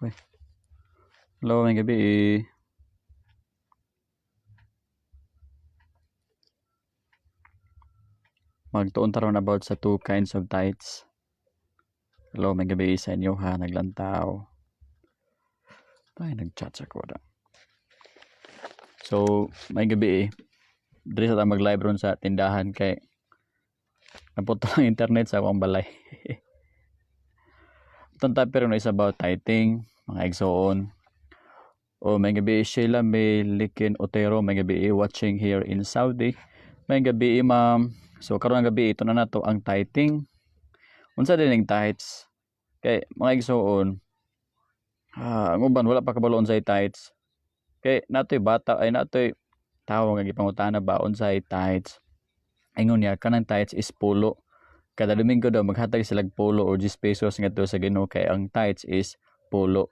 Uy. Hello, may gabi eh. Magtuon ta ron about sa two kinds of tithes. Hello, may gabi sa inyo ha, naglantaw. Ay, nag-chat sa ko na. So, may gabi eh. Diri sa ta mag-live ron sa tindahan kay naputol ang internet sa akong balay. Itong topic ron is about tithing, mga igsoon. Oh, may gabi Sheila May Likin Otero, may gabi watching here in Saudi. May gabi ma'am. So karon ang gabi ito na nato ang tithing. Unsa din ning tithes? Kay mga igsoon, ang uban wala pa kabalo unsay tithes. Kay natoy bata ay natoy tawo nga gipangutana ba unsay tithes. Ingon niya kanang tithes is pulo. Kada Domingo daw maghatag sila og pulo o 10 pesos ngadto sa Ginoo kay ang tithes is pulo.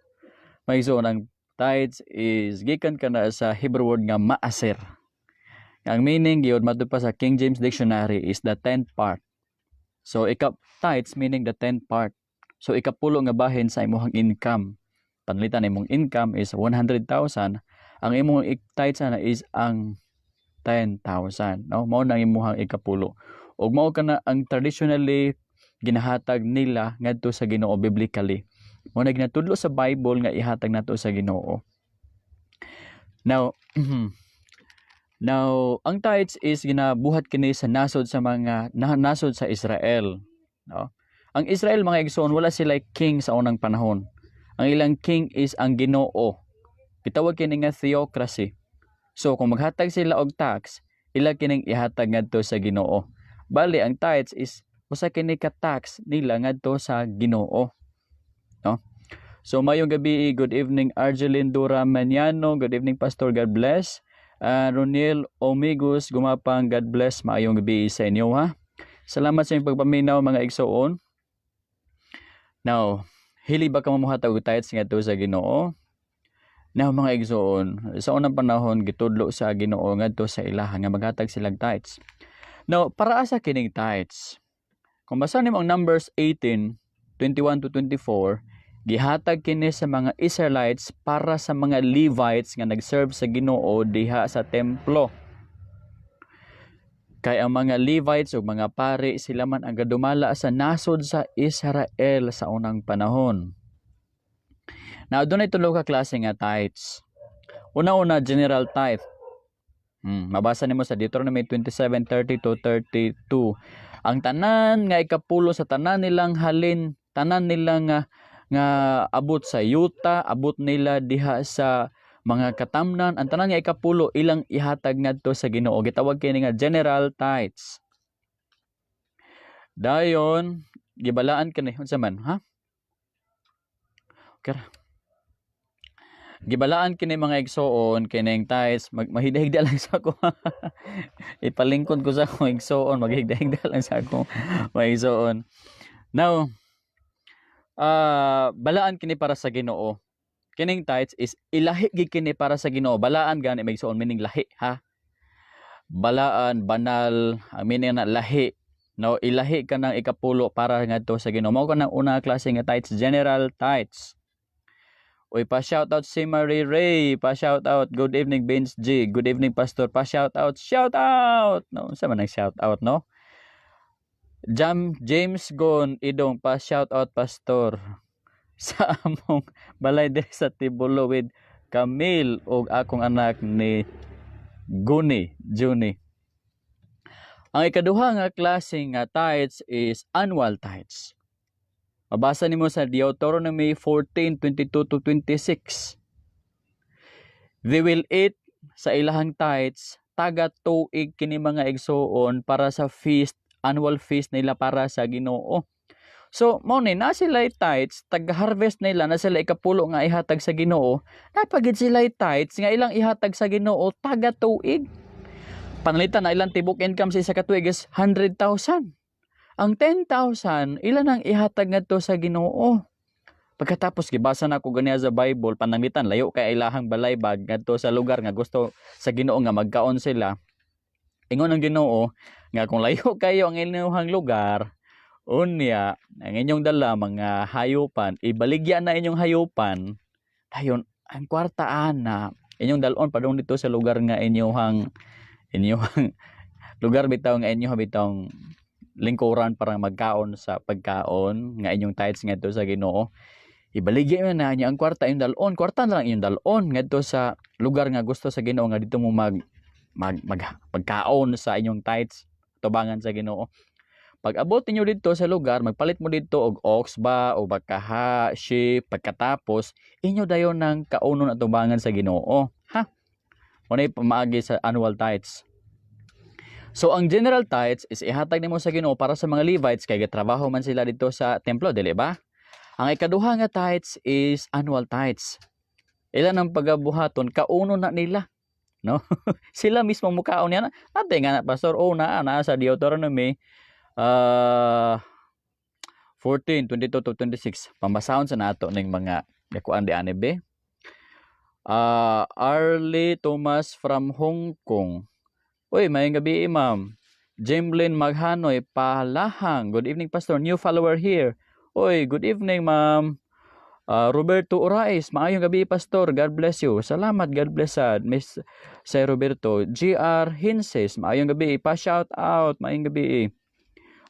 Mga igsoon, ang tithes is gikan kana sa Hebrew word nga maaser. Ang meaning gyud matud pa sa King James Dictionary is the 10th part. So ika tithes meaning the 10th part. So ikapulo nga bahin sa imong income. Pananglitan imong income is 100,000, ang imong tithes ana is ang 10,000, no? Mao nang imong ikapulo. Ug mao kana ang traditionally ginahatag nila ngadto sa Ginoo biblically. Mao na ginatudlo sa Bible nga ihatag nato sa Ginoo. Now, ang tithes is ginabuhat kini sa nasod sa mga nasod sa Israel, no? Ang Israel, mga igsoon, wala sila king sa unang panahon. Ang ilang king is ang Ginoo. Gitawag kini nga theocracy. So kung maghatag sila og tax, ila kining ihatag ngadto sa Ginoo. Bali ang tithes is usa kini ka tax nila ngadto sa Ginoo. No? So mayong gabi, good evening Argeline Dura Maniano, good evening Pastor, God bless. Roniel Omigos Gumapang, God bless, maayong gabi sa inyo ha. Salamat sa inyong pagpaminaw, mga igsoon. Now, hili ba ka mamuhatag og tithes ngadto sa Ginoo? Now, mga igsoon, sa unang panahon gitudlo sa Ginoo ngadto sa ilaha nga maghatag silang tithes. Now, para asa kining tithes? Kung basa nimo ang Numbers 18:21 to 24, gihatag kini sa mga Israelites para sa mga Levites nga nag-serve sa Ginoo diha sa templo. Kay ang mga Levites ug mga pari, sila man ang gadumala sa nasod sa Israel sa unang panahon. Now, dunay tulo ka klase nga tithes. Una-una, general tithe. Mabasa nimo sa Deuteronomy 27:30 to 32. Ang tanan nga ikapulo sa tanan nilang halin, tanan nilang nga abot sa yuta, abot nila diha sa mga katamnan, ang tanan nga ikapulo ilang ihatag ngadto sa Ginoo. Gitawag kini nga general tithes. Dayon, gibalaan kini unsa man, ha? Okay ra. Gibalaan kini, mga igsoon, kining tithes, mahigda-higda lang sa ako. Ipalingkod ko sa akong igsoon, maghigda-higda lang sa akong mga igsoon. Now, balaan kini para sa Ginoo. Kining tithes is ilahi gid kini para sa Ginoo. Balaan gani, mga igsoon, meaning lahi ha. Balaan, banal, ang meaning na lahi. No, ilahi ka ng ikapulo para ngadto sa Ginoo. Mao kanang una klase nga tithes, general tithes. Uy, pa shout out si Marie Ray, pa shout out. Good evening, Vince G. Good evening, Pastor. Pa shout out. Shout out. No, unsa man ang shout out, no? Jam James Gon Idong, pa shout out, Pastor, sa among balay diri sa Tibulo with Camille ug akong anak ni Guni Juni. Ang ikaduha nga klase nga tithes is annual tithes. Mabasa nimo sa Deuteronomy 14:22 to 26. They will eat sa ilahang tithes taga tuig kini, mga igsuon, para sa feast, annual feast nila para sa Ginoo. So, mao ni na sila tithes, taga-harvest nila na sila ikapulo nga ihatag sa Ginoo, napagid sila tithes nga ilang ihatag sa Ginoo taga tuig. Pananglitan na ilang tibok income sa isa ka tuig is 100,000. Ang 10,000 ilan ang ihatag ngadto sa Ginoo. Pagkatapos gibasa na ko ganiya sa Bible, pananglitan layo kay ilahang balay bag ngadto sa lugar nga gusto sa Ginoo nga magkaon sila. Ingon ang Ginoo nga kung layo kayo ang inyong lugar, unya ang inyong dala mga hayupan, ibaligya na inyong hayupan. Dayon ang kwarta ana inyong dalon padung dito sa lugar nga inyong lugar bitaw nga inyo bitawng lingkuran para magkaon sa pagkaon nga inyong tithes ngadto sa Ginoo. Ibaligya man na niya ang kwarta inyong dalon, kwarta na lang inyong dalon ngadto sa lugar nga gusto sa Ginoo nga dito mo mag mag, mag pagkaon sa inyong tithes tubangan sa Ginoo. Pag abot ninyo didto sa lugar, magpalit mo didto og ox ba o bakaha, sheep, pagkatapos inyo dayon ng kaunon at tubangan sa Ginoo. Ha? Mao nay pamaagi sa annual tithes. So ang general tithes is ihatag nimo sa Ginoo para sa mga Levites kay gatrabaho man sila dito sa templo, dili ba? Ang ikaduha nga tithes is annual tithes. Ilan ang pagabuhaton kauno na nila, no? Sila mismo mukaon niya. Ate nga na, pastor, oh, naa naa sa Deuteronomy 14, 22 to 26. Pambasahon sa nato ning mga gakuan di ani be. Arlie Thomas from Hong Kong. Uy, maayong gabi, ma'am. Jemlin Maghanoy Palahang. Good evening, Pastor. New follower here. Uy, good evening, ma'am. Roberto Orais, maayong gabi, Pastor. God bless you. Salamat, God bless sad. Miss Sir Roberto. GR Hinses, maayong gabi. Pa-shout out, maayong gabi.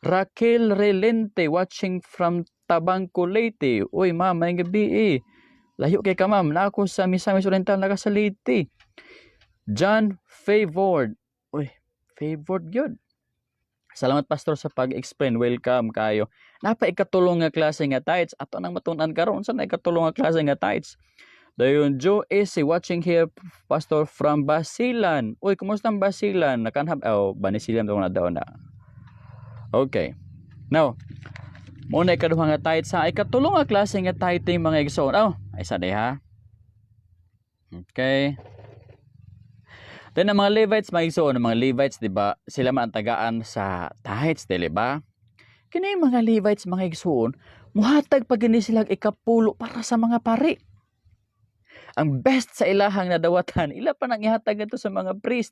Raquel Relente, watching from Tabangco, Leyte. Uy, ma'am, maayong gabi. Layo kay ka, ma'am. Na ako sa Misamis Oriental, naka sa Leyte. John Favored. Uy, favored gyud. Salamat, Pastor, sa pag-explain. Welcome kayo. Napa ikatulong nga klase nga tithes. Ato nang matun-an karon sa na ikatulong nga klase nga tithes. Dayon Joe AC watching here, Pastor, from Basilan. Uy, kumusta ang Basilan? Nakanhab, oh, Banisilan to na daw na. Okay. Now, mao na ikaduha nga tithes sa ikatulong nga klase nga tithing, mga igsoon. Oh, ay sa ha. Okay. Then ang mga Levites, mga igsoon, ang mga Levites, di ba, sila man ang tagaan sa tithes, dili ba? Kini mga Levites, mga igsoon, muhatag pa gini sila ikapulo para sa mga pari. Ang best sa ilahang nadawatan, ila pa nang ihatag ito sa mga priest.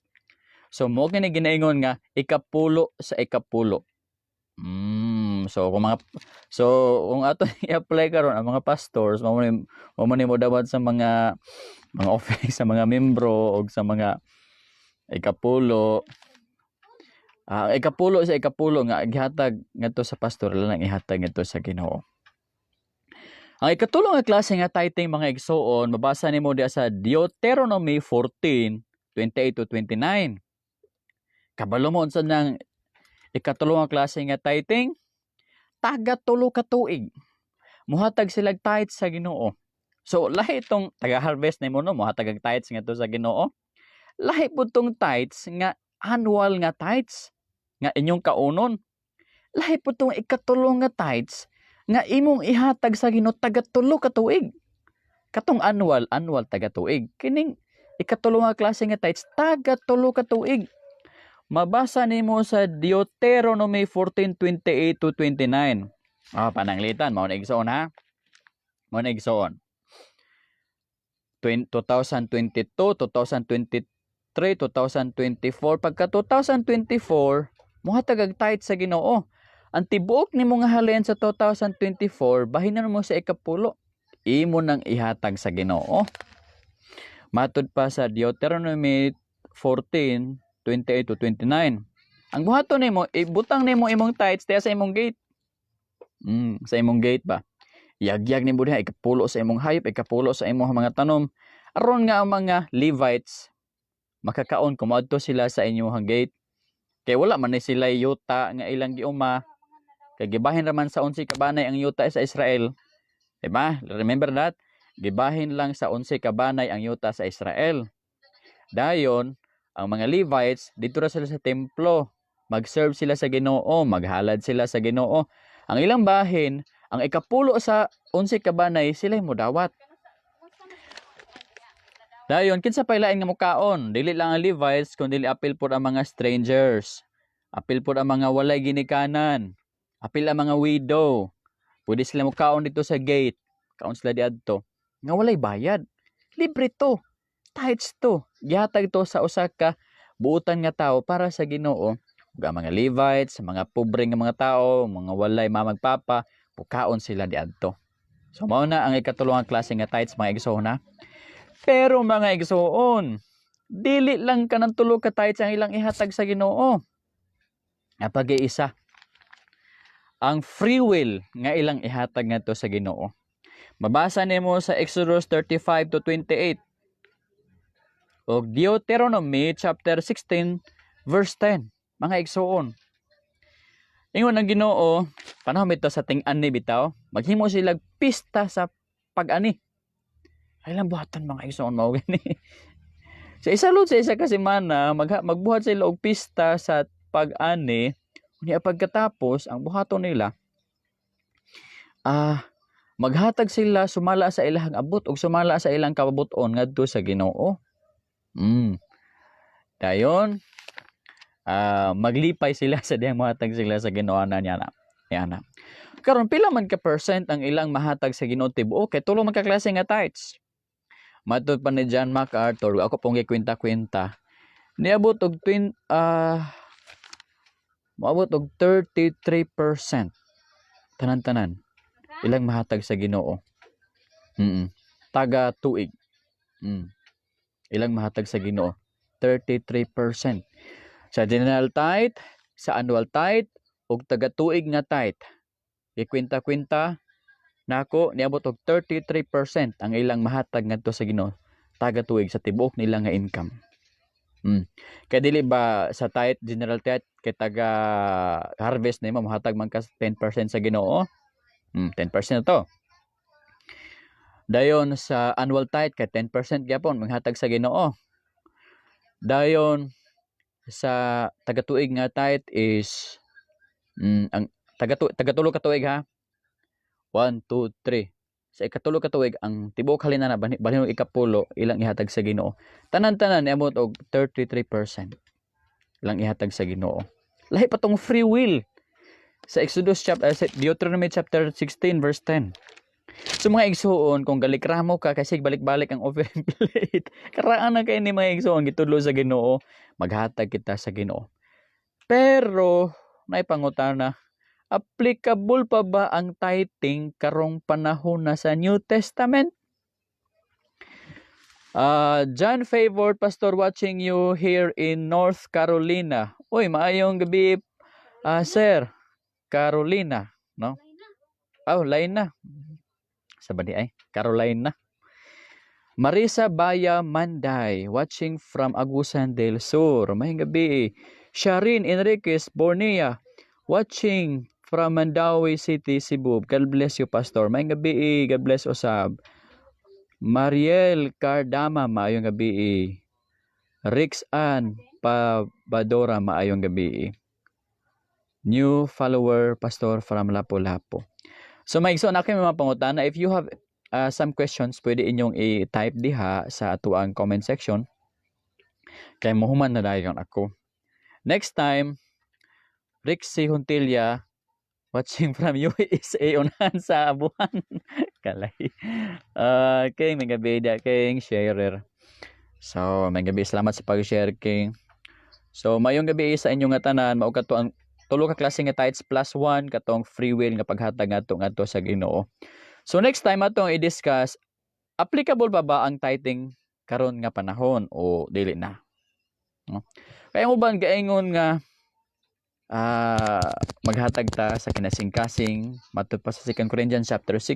So mo kini ginaingon nga ikapulo sa ikapulo. So kung ato i-apply karon ang mga pastors, mao ni mo dawat sa mga office, sa mga membro og sa mga ikapulo. Ah, ikapulo sa ikapulo nga gihatag ngadto sa pastor lang ihatag ngadto sa Ginoo. Ang ikatulo nga klase nga tithing, mga igsoon, mabasa nimo diya sa Deuteronomy 14:28 to 29. Kabalo mo unsa nang ikatulo nga klase nga tithing? Taga 3 ka tuig. Muhatag sila tithes sa Ginoo. So lahi itong taga-harvest nimo, no, muhatag og tithes ngadto sa Ginoo. Lahi pud tong tithes nga annual nga tithes nga inyong kaunon. Lahi pud tong ikatulo nga tithes nga imong ihatag sa Ginoo taga 3 ka tuig. Katong annual, annual taga tuig. Kining ikatulo nga klase nga tithes, taga 3 ka tuig. Mabasa nimo sa Deuteronomy 14:28 to 29. Ah, pananglitan mao na, igsoon, ha. Mao na, igsoon. 2022, 2023, 2024, pagka 2024 mohatag og tithe sa Ginoo. Ang tibuok nimo nga halin sa 2024, bahinan mo sa ikapulo. Imo nang ihatag sa Ginoo. Matud pa sa Deuteronomy 14:28 to 29. Ang buhaton nimo, ibutang nimo imong tithes diya sa imong gate. Sa imong gate ba? Yagyag nimo diha ikapulo sa imong hayop, ikapulo sa imong mga tanom. Aron nga ang mga Levites makakaon kung moadto sila sa inyong gate. Kay wala man ni sila yuta nga ilang giuma. Kay gibahin raman sa 11 ka banay ang yuta sa Israel. Diba? Remember that? Gibahin lang sa 11 ka banay ang yuta sa Israel. Dayon, ang mga Levites, dito ra sila sa templo. Mag-serve sila sa Ginoo, maghalad sila sa Ginoo. Ang ilang bahin, ang ikapulo sa 11 ka banay, sila modawat. Dayon, kinsa pay lain nga mukaon? Dili lang ang Levites, kundi apil pod ang mga strangers. Apil pod ang mga walay ginikanan. Apil ang mga widow. Pwede sila mukaon dito sa gate. Kaon sila diadto. Nga walay bayad. Libre to. Tithes to. Gihatag to sa usa ka buutan nga tao para sa Ginoo. Ug ang mga Levites, mga pobre nga mga tao, mga walay mamag papa, pukaon sila diadto. So mao na ang ikatulo nga klase nga tithes, mga igsoon, ha. Pero mga igsoon, dili lang kanang tulo ka tithes ang ilang ihatag sa Ginoo. Apag isa ang free will nga ilang ihatag ngadto sa Ginoo. Mabasa nimo sa Exodus 35 to 28 ug Deuteronomy chapter 16 verse 10, mga igsoon. Ingon ang Ginoo, panahon ito sa ting-ani bitaw, maghimo sila pista sa pag-ani. Ay lang buhatan, mga igsoon, mao gani. Sa isa lud sa isa ka semana, magbuhat sila og pista sa pag-ani. Unya pagkatapos, ang buhaton nila, maghatag sila sumala sa ilang abot ug sumala sa ilang kabuton ngadto sa Ginoo. Dayon, maglipay sila sa diyang mohatag sila sa Ginoo na niya na. Yan na. Karon, pila man ka percent ang ilang mahatag sa Ginoo tibuok kay tulo man ka klase nga tithes? Matod pa ni John MacArthur, ako pong gikwenta-kwenta, niabot og twin moabot og 33% tanan-tanan ilang mahatag sa Ginoo. Taga tuig. Ilang mahatag sa Ginoo 33% sa general tithe, sa annual tithe ug taga tuig nga tithe. Gikwenta-kwenta nako, niabot og 33% ang ilang mahatag ngadto sa Ginoo taga tuig sa tibuok nila nga income. Kay dili ba sa tithe, general tithe, kay taga harvest nimo mohatag man ka 10% sa Ginoo? 10% na to. Dayon sa annual tithe kay 10% gyapon maghatag sa Ginoo. Dayon sa taga-tuig nga tithe is ang taga-tulo ka tuig, ha. 1, 2, 3. Sa ikatulo ka tuig, ang tibuok halin na balhin og ikapulo ilang ihatag sa Ginoo. Tanan-tanan niabot og 33% ilang ihatag sa Ginoo. Lahi pa tong free will sa Exodus chapter, sa Deuteronomy chapter 16 verse 10. So mga igsuon, kung galikramo ka kasi balik-balik ang offering plate, karaan na kay ni, mga igsuon, gitudlo sa Ginoo, maghatag kita sa Ginoo. Pero naay pangutana, applicable pa ba ang tithing karong panahon na sa New Testament? John Favor, Pastor, watching you here in North Carolina. Uy, maayong gabi, sir. Carolina, no? Oh, line na. Sa ba di ay? Carolina. Marisa Baya Manday, watching from Agusan del Sur. Maayong gabi. Sharin Enriquez Bornea, watching from Mandaue City, Cebu. God bless you, Pastor. Maayong gabi. God bless usab. Mariel Cardama, maayong gabi. Rix Ann Pabadora, maayong gabi. New follower, Pastor, from Lapu-Lapu. So, may so na mga pangutana. If you have some questions, pwede inyong i-type diha sa atuang comment section. Kay mohuman na dayon ako. Next time, Rixie Huntilla, watching from USA, unahan sa abuhan. Kalay. Okay, may gabi da king sharer. So, may gabi, salamat sa pag-share, king. So, mayong gabi sa inyong nga tanan, mao kato ang tulo ka klase nga tithes plus 1 katong free will nga paghatag ngadto ngadto sa Ginoo. So next time atong i-discuss, applicable pa ba ang tithing karon nga panahon o dili na? No? Kaya mo ba gaingon nga maghatag ta sa kinasing-kasing matud pa sa 2 Corinthians chapter 6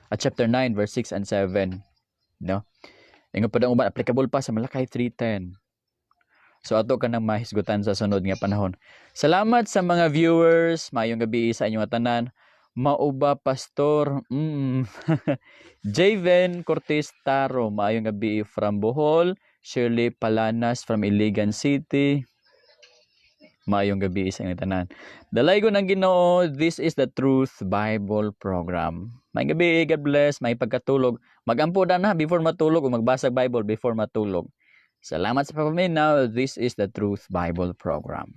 at chapter 9 verse 6 and 7, no? Ingon pa daw uban, applicable pa sa Malachi 3:10. So ato ka nang mahisgutan sa sunod nga panahon. Salamat sa mga viewers. Maayong gabi sa inyong tanan. Mauba, Pastor. Javen Cortez Taro, maayong gabi from Bohol. Shirley Palanas from Iligan City. Maayong gabi sa inyong tanan. Dalaygon ang Ginoo. This is the Truth Bible Program. Maayong gabi, God bless, may pagkatulog. Magampo na before matulog o magbasa Bible before matulog. Salamat sa pagpaminaw. This is the Truth Bible Program.